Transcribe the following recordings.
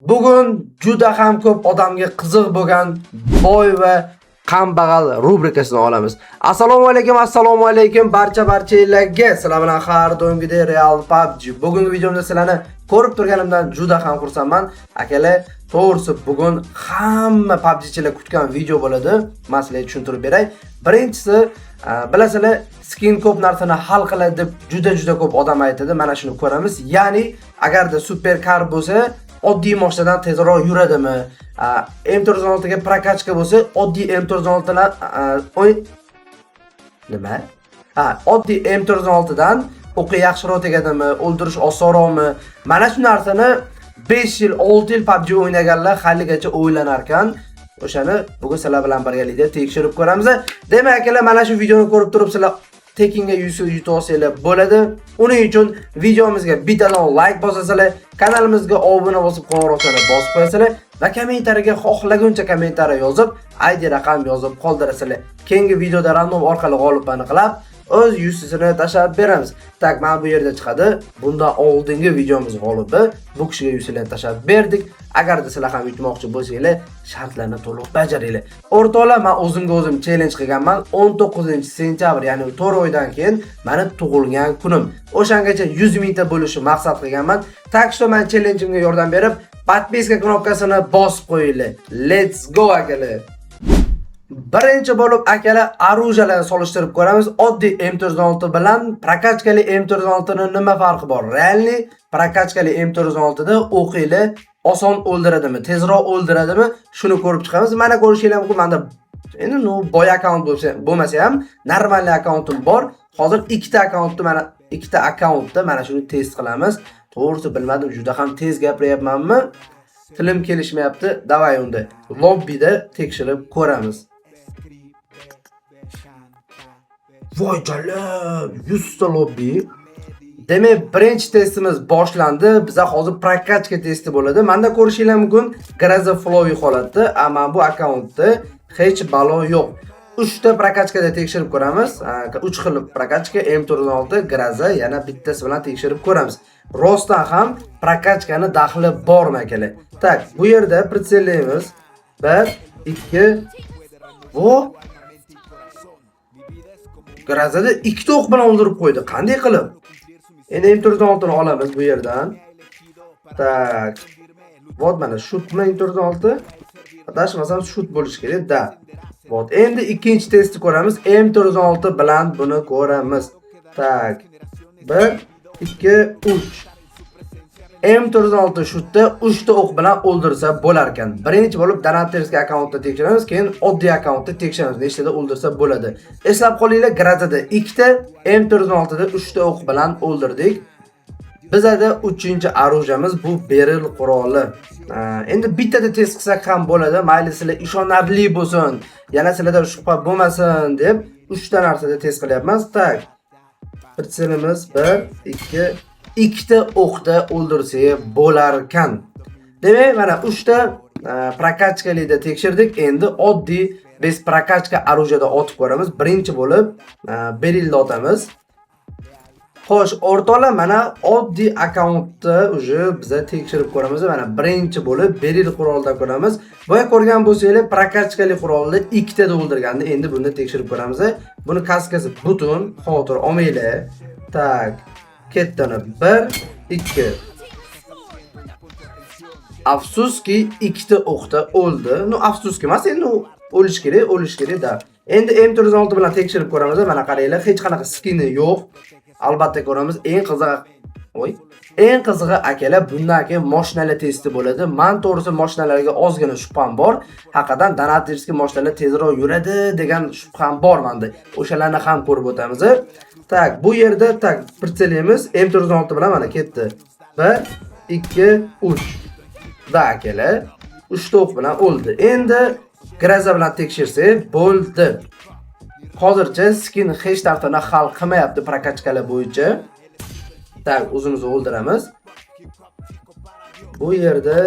Bugun juda ham ko'p odamga qiziq bo'lgan boy va kambag'al rubrikasini olamiz. Assalomu alaykum, assalomu alaykum barcha barchalarga. Sizlar bilan har doimgidek Real PUBG. Bugungi videomda sizlarni ko'rib turganimdan juda ham xursandman. Akalar, to'g'risi bugun hamma PUBGchilar kutgan video bo'ladi. Men sizlarga tushuntirib beray. Birinchisi, bilasizlar, skin ko'p narsani hal qiladi deb juda-juda ko'p odam aytadi. Mana shuni ko'ramiz. Ya'ni, agarda super kar bo'lsa, oddiy mashinadan tezroq yuradimi? M416 ga прокачка bo'lsa, oddiy M416 dan nima? Ha, oddiy M416 dan o'qi yaxshiroq tegadimi, o'ldirish osonroqmi? Mana shu narsani 5 yil, 6 yil PUBG o'ynaganlar haligacha o'ylanar ekan. O'shani bugun sizlar bilan birgalikda tekshirib ko'ramiz. Demak, akalar, mana shu videoni ko'rib turib sizlar tekinga yuz yutib olsanglar bo'ladi. Uning uchun videomizga bittadan like bosasizlar, kanalimizga obuna bosib, qo'ng'iroqchani bosib qo'yasizlar va kommentariyaga xohlaguncha kommentariya yozib, ID raqam yozib qoldirasizlar. Keyingi videoda random orqali g'olibni aniqlab, o'z yuzini tashlab beramiz. Так, mana bu yerda chiqadi. Bundan oldingi videomiz g'olibi bu kishiga yuzini tashlab berdik. Agarda sizlar ham yutmoqchi bo'lsanglar, shartlarni to'liq bajaringlar. O'rtoqlar, men o'zimga o'zim challenge qilganman. 19-sentyabr, ya'ni 4 oydan keyin meni tug'ilgan kunim. O'shangacha 100 mingta bo'lishni maqsad qilganman. Так что men challengeimga yordam berib, подписка knopkasini bosib qo'yinglar. Let's go, akalar. Birinchi bo'lib, akalar, оружия larni solishtirib ko'ramiz. Oddiy M416 bilan прокачка li M416 ni nima farqi bor? Реальный прокачка li M416 da o'qinglar oson o'ldiradimi, tezroq o'ldiradimi? Shuni ko'rib chiqamiz. Mana ko'rishinglar mumkin, menda endi ну boy akkaunt bo'lsa, bo'lmasa ham нормальный akkauntim bor. Hozir ikkita akkauntni, mana ikkita akkauntda mana shuni test qilamiz. To'g'risi bilmadim, juda ham tez gapiryapmanmi? Tilim kelishmayapti. Давай unda lobbida tekshirib ko'ramiz. Voy jalab, 100 ta lobbi. Demak, birinchi testimiz boshlandi. Biza hozir прокачка testi bo'ladi. Menda ko'rishinglar mumkin, Groza Flowy holatda, ammo bu akkauntda hech balo yo'q. 3 ta прокачка da tekshirib ko'ramiz. 3 xil прокачка M416, Groza, yana bittasi bilan tekshirib ko'ramiz. Rostdan ham прокачка ni daxli bormi, akalar? Так, bu yerda прицел laymiz. 1 2. Vo! Grozada ikkita o'q bilan o'ldirib qo'ydi. Qanday qilib? Endi M416 ni olamiz bu yerdan. Так. Вот mana shutmi M416? Adashmasam shut bo'lishi kerak, да. Вот endi ikkinchi testni ko'ramiz. M416 bilan buni ko'ramiz. Так. 1 2 3. M416 shutda 3 ta o'q bilan o'ldirsa bo'lar ekan. Birinchi bo'lib донатор ский akkauntda tekshiramiz, keyin oddiy akkauntda tekshiramiz. Nechtada o'ldirsa bo'ladi. Eslab qolinglar, Grozada 2 ta, M416 da 3 ta o'q bilan o'ldirdik. Bizada 3-orужиemiz bu Beryl quroli. Endi bittada test qilsak ham bo'ladi. Mayli, sizlar ishonarli bo'lsin, yana sizlarda shubha bo'lmasin deb 3 ta narsada test qilyapmiz. Так. Прицел imiz 1 2, ikkita o'qda o'ldirsak bo'lar ekan. Demak, mana 3 ta прокачка lida tekshirdik. Endi oddiy без прокачка оружие da otib ko'ramiz. Birinchi bo'lib Berylni otamiz. Xo'sh, o'rtoqlar, mana oddiy akkauntda уже biza tekshirib ko'ramiz. Mana birinchi bo'lib Beryl qurolidan ko'ramiz. Boya ko'rgan bo'lsanglar, прокачка li qurolni ikkitada o'ldirgandi. Endi buni tekshirib ko'ramiz. Buni kaskasi butun, xavotir olmanglar. Так, ketdi 1 2. Afsuski, ikkita o'qda o'ldi. Ну, afsuski emas, endi u o'lish kerak, o'lish kerak da. Endi M416 bilan tekshirib ko'ramiz. Mana qaranglar, hech qanaqa skini yo'q. Albatta ko'ramiz. Eng qizig'i, oy, eng qizig'i, akalar, bundan keyin mashinalar testi bo'ladi. Man to'g'risi mashinalarga ozgina shubham bor. Haqiqatan донатор ский mashinalar tezroq yuradi degan shubham bor menda. O'shalarni ham ko'rib o'tamiz. Так, bu yerda так прицел imiz M416 bilan mana ketdi. 1 2 3. Да, akalar, 3 ta o'q bilan o'ldi. Endi Groza bilan tekshirsak bo'ldi. Hozircha skin hech narsani hal qilmayapti прокачка lar bo'yicha. Так, o'zimizni o'ldiramiz. Bu yerda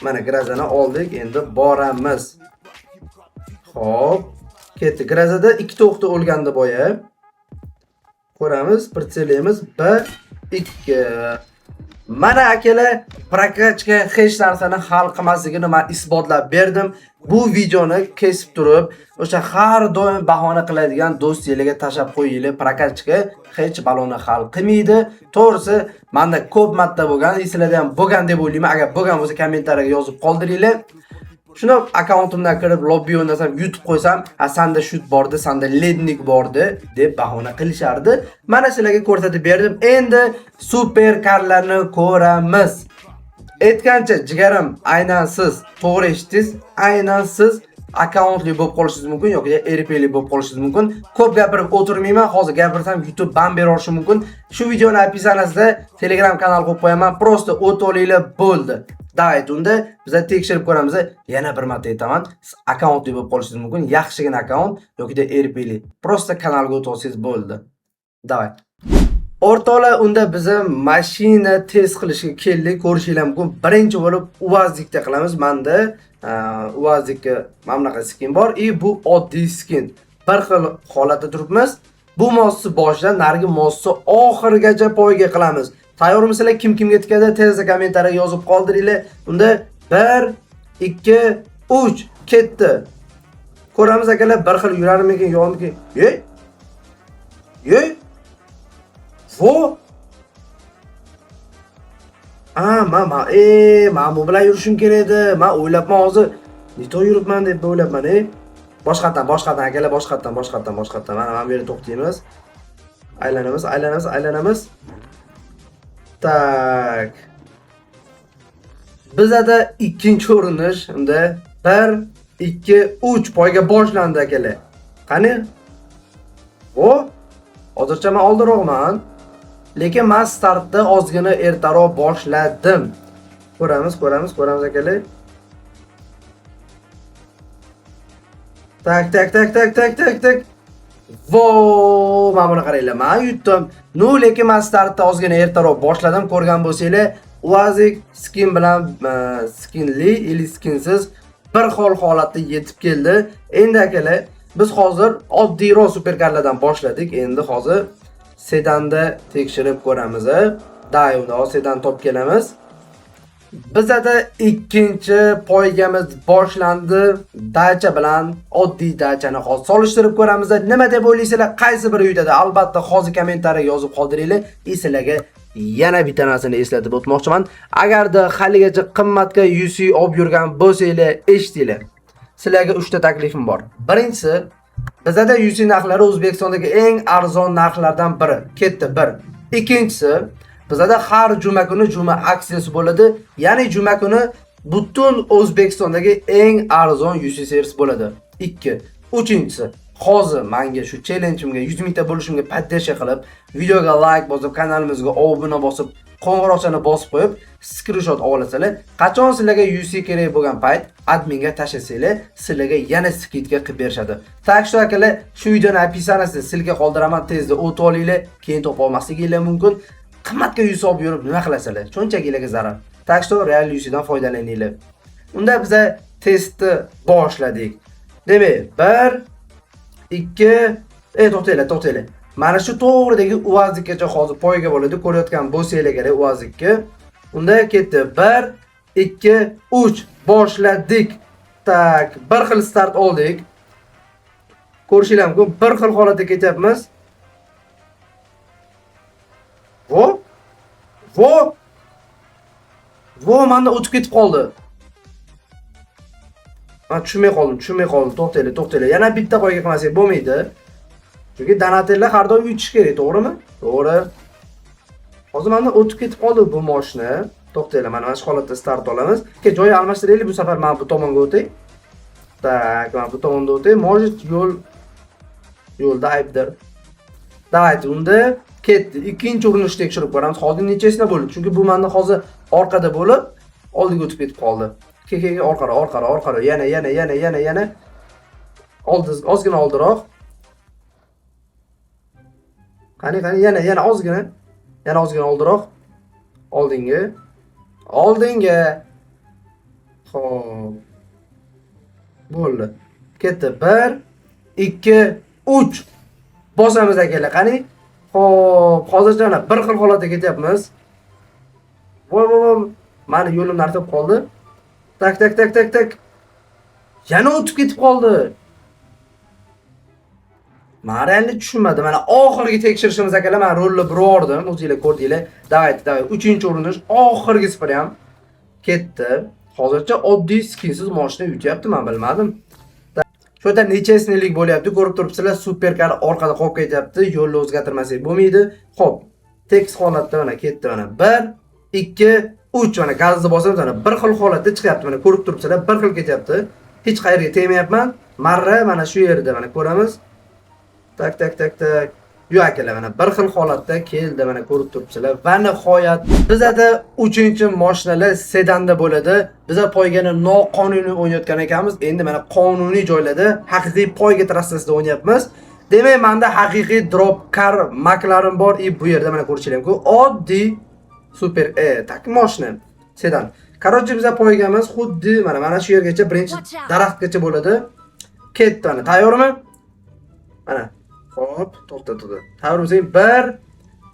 mana Grozani oldik, endi boramiz. Xo'p, ketdi. Grozada ikkita o'qda o'lgandi boya. Ko'ramiz, прицел imiz 1 2. Mana akalar, прокачка hech narsani hal qilmasligini men isbotlab berdim. Bu videoni kesib turib, o'sha har doim bahona qiladigan do'stinglarga tashlab qo'yinglar. Прокачка hech baloni hal qilmaydi. To'g'risi, menda ko'p marta bo'lgan, sizlarda ham bo'lgan deb o'ylayman. Agar bo'lgan bo'lsa, kommentariyaga yozib qoldiringlar. Shuni akkauntimdan kirib lobby o'ynasam, yutib qo'ysam, "Ha, sanda shut bordi, sanda ледник bordi" deb bahona qilishardi. Mana sizlarga ko'rsatib berdim. Endi superkarlarni ko'ramiz. Aytgancha, jigarim, aynan siz to'g'ri eshitdingiz, aynan siz akkauntli bo'lib qolishingiz mumkin yoki RPli bo'lib qolishingiz mumkin. Ko'p gapirib o'tirmayman, hozir gapirsam YouTube ban berishi mumkin. Shu videoni описание sida Telegram kanal qo'yib qo'yaman. Просто o'tib olinglar, bo'ldi. Давайте unda biza tekshirib ko'ramiz. Yana bir marta aytaman, siz akkauntli bo'lib qolishingiz mumkin, yaxshigina akkaunt yoki RPli. Просто kanalga o'tib olsangiz bo'ldi. Давай. O'rtoqlar, unda biza mashina test qilishga keldik. Ko'rishinglar mumkin. Birinchi bo'lib UAZikda qilamiz. Menda UAZikka mana bunaqa skin bor и bu oddiy skin. Bir xil holatda turibmiz. Bu mossi boshidan narigi mossi oxirigacha poyga qilamiz. Tayyormisizlar? Kim kimga tikadi? Tezda kommentariyaga yozib qoldiringlar. Unda 1 2 3 ketdi. Ko'ramiz akalar, bir xil yurarmikin, yo'qmikin? Ey! Ey! Vo! A, man bu bilan yurishim kerak edi. Man o'ylabman hozir. Не то yuribman deb o'ylabman, ey. Boshqatdan, boshqatdan akalar, boshqatdan, boshqatdan, boshqatdan. Mana bu yerda to'xtaymiz. Aylanamiz, aylanamiz, aylanamiz. Так. Bizada ikkinchi urinish unda 1 2 3 poyga boshlandi akalar. Qani? O! Hozircha men oldinroqman. Lekin men startda ozgina ertaroq boshladim. Ko'ramiz, ko'ramiz, ko'ramiz akalar. Так, так, так, так, так, так, так. Vo, mana buni qaranglar, men yutdim. Ну, lekin men startda ozgina ertaroq boshladim. Ko'rgan bo'lsanglar, Uazik skin bilan skinli или skinsiz bir xil holatda yetib keldi. Endi akalar, biz hozir oddiyroq superkarlardan boshladik. Endi hozir sedanda tekshirib ko'ramiz. Да, unda hozir sedan topib kelamiz. Bizada ikkinchi poygamiz boshlandi. Dacha bilan oddiy dachani hozir solishtirib ko'ramiz. Nima deb o'ylaysizlar? Qaysi biri yutadi? Albatta hozir kommentariyaga yozib qoldiringlar. Sizlarga yana bitta narsani eslatib o'tmoqchiman. Agarda haligacha qimmatga UC olib yurgan bo'lsanglar, eshitinglar. Sizlarga 3 ta taklifim bor. Birinchisi, bizada UC narxlari O'zbekistondagi eng arzon narxlardan biri. Ketdi bir. Ikkinchisi, bizada har juma kuni juma aksiyasi bo'ladi. Ya'ni juma kuni butun O'zbekistondagi eng arzon UC servis bo'ladi. 2. Uchinchisi, hozir menga shu challenge'imga 100 mingta bo'lishimga поддержка qilib, videoga like bosib, kanalimizga obuna bosib, qo'ng'iroqchani bosib qo'yib, skrinshot olasizlar. Qachon sizlarga UC kerak bo'lgan payt adminga tashlasanglar, sizlarga yana скидка qilib berishadi. Так что akalar, shu videoni описание sida ссылка qoldiraman, tezda o'tib olinglar, keyin topa olmasliginglar mumkin. Qimmatga UC olib yurib nima qilasizlar? Cho'ntaginglarga zarar. Так что real UC dan foydalaninglar. Unda biza testni boshladik. Demak, 1 2 to'xtanglar, to'xtanglar. Mana shu to'g'ridagi UAZikgacha hozir poyga bo'ladi. Ko'rayotgan bo'lsanglar kerak UAZikka. Unda ketdi. 1 2 3 boshladik. Так, bir xil start oldik. Ko'rishinglar mumkin, bir xil holatda ketyapmiz. Vo! Vo! Vo, menda o'tib ketib qoldi. Men tushunmay qoldim, tushunmay qoldim. To'xtanglar, to'xtanglar. Yana bitta poyga qilmasak bo'lmaydi. Chunki donatellar har doim yutish kerak, to'g'rimi? To'g'ri. Hozir menda o'tib ketib qoldi bu mashina. To'xtanglar, mana shu holatda start olamiz. Ke, joy almashtiraylik, bu safar mana bu tomonga o'tay. Так, mana bu tomonda o'tay. Может, yo'lda aybdir. Давайте, unda ketdi. Ikkinchi urinishni tekshirib ko'ramiz. Hozir nechasida bo'ldi? Chunki bu menda hozir orqada bo'lib, oldiga o'tib ketib qoldi. Ke, ke, ke, orqaroq, orqaroq, orqaroq. Yana, yana, yana, yana, yana. Oldi, ozgina oldiroq. Qani, qani, yana, yana ozgina. Yana ozgina oldiroq. Oldingi. Oldingi. Xo'p. Bo'ldi. Ketdi. 1 2 3. Bosamiz akalar, qani? Xo'p, hozircha mana bir xil holatda ketyapmiz. Voy voy voy. Mani yo'lim nartib qoldi. Tak tak tak tak tak. Yana o'tib ketib qoldi. Men реально tushunmadim. Mana oxirgi tekshirishimiz akalar, men rolni burib yubordim. O'zinglar ko'rdinglar. Давайте, давай. 3-urinish, oxirgi sifir ham ketdi. Hozircha oddiy skinsiz mashina yutyapti, men bilmadim. Shu yerda нечестный lik bo'lyapti. Ko'rib turibsizlar, superkar orqada qolib ketyapti. Yo'lni o'zgartirmasak bo'lmaydi. Xo'p, tekis holatda mana ketdi mana. 1 2 3 mana gazni bosamiz, mana bir xil holatda chiqyapti. Mana ko'rib turibsizlar, bir xil ketyapti. Hech qayerga tegmayapman. Marra mana shu yerda mana ko'ramiz. Tak tak tak tak. Yo'q akalar, mana bir xil holatda keldi, mana ko'rib turibsizlar. Va nihoyat bizada 3-mashinalar sedanda bo'ladi. Biza poygani noqonuniy o'ynayotgan ekanmiz. Endi mana qonuniy joylarda haqiqiy poyga trassasida o'ynayapmiz. Demak, menda haqiqiy drop car McLaren bor. И bu yerda mana ko'rishingiz mumkin. Oddiy super tak mashina sedan. Короче, biza poygamiz xuddi mana shu yergacha, birinchi daraxtgacha bo'ladi. Ketdi mana. Tayyormi? Mana. Hop, to'xta, to'xta. Tayyormisang? 1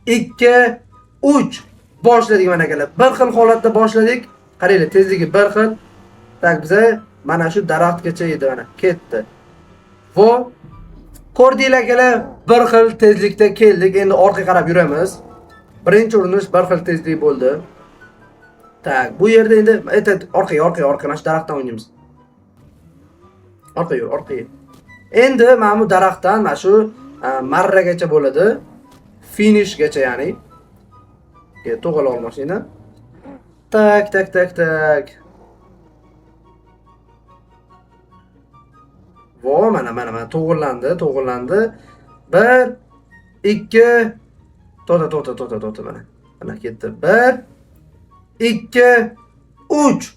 2 3. Boshladik mana akalar. Bir xil holatda boshladik. Qaranglar, tezligi bir xil. Tak, biza mana shu daraxtgacha edi mana. Ketdi. Vo. Ko'rdinglar akalar, bir xil tezlikda keldik. Endi orqaga qarab yuramiz. Birinchi urinish bir xil tezlik bo'ldi. Tak, bu yerda endi orqaga, orqaga, orqaga mana shu daraxtdan o'ynaymiz. Orqaga yur, orqaga. Endi mana bu daraxtdan mana shu marragacha bo'ladi. Finishgacha, ya'ni. To'g'ri ol mashina. Tak, tak, tak, tak. Vo, mana, mana, mana to'g'rilandi, to'g'rilandi. 1 2 to'xta, to'xta, to'xta, to'xta mana. Mana ketdi. 1 2 3.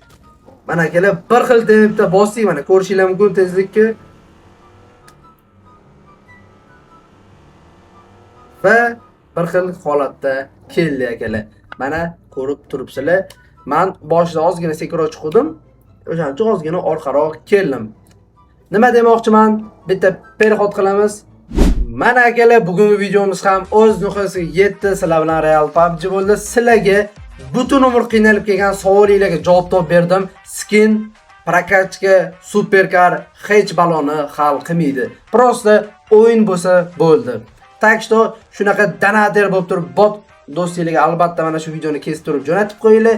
Mana akalar, bir xil tempda bosdik, mana ko'rishinglar mumkin tezlikni. Va bir xil holatda keldi akalar. Mana ko'rib turibsizlar. Men boshida ozgina sekinroq chiqdim. O'shaning uchun ozgina orqaroq keldim. Nima demoqchiman? Bitta perxod qilamiz. Mana akalar, bugungi videomiz ham o'z nihoyasiga yetdi. Sizlar bilan Real PUBG bo'ldi. Sizlarga butun umr qiynalib kelgan savolinglarga javob topib berdim. Skin, prokachka, superkar hech baloni hal qilmaydi. Prosta o'yin bo'lsa bo'ldi. Tak что shunaqa donater bo'lib turib bot do'stlarga albatta mana shu videoni kesib turib jo'natib qo'yinglar.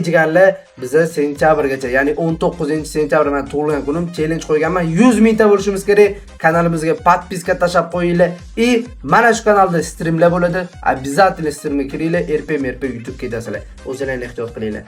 Jigarlar, biza sentyabrgacha, ya'ni 19-sentyabr men tug'ilgan kunim challenge qo'yganman. 100 mingta bo'lishimiz kerak. Kanalimizga podpiska tashlab qo'yinglar. И mana shu kanalda streamlar bo'ladi. Обязательно streamga kiringlar, RP MRP YouTube ketasizlar. O'zinglarni ehtiyot qilinglar.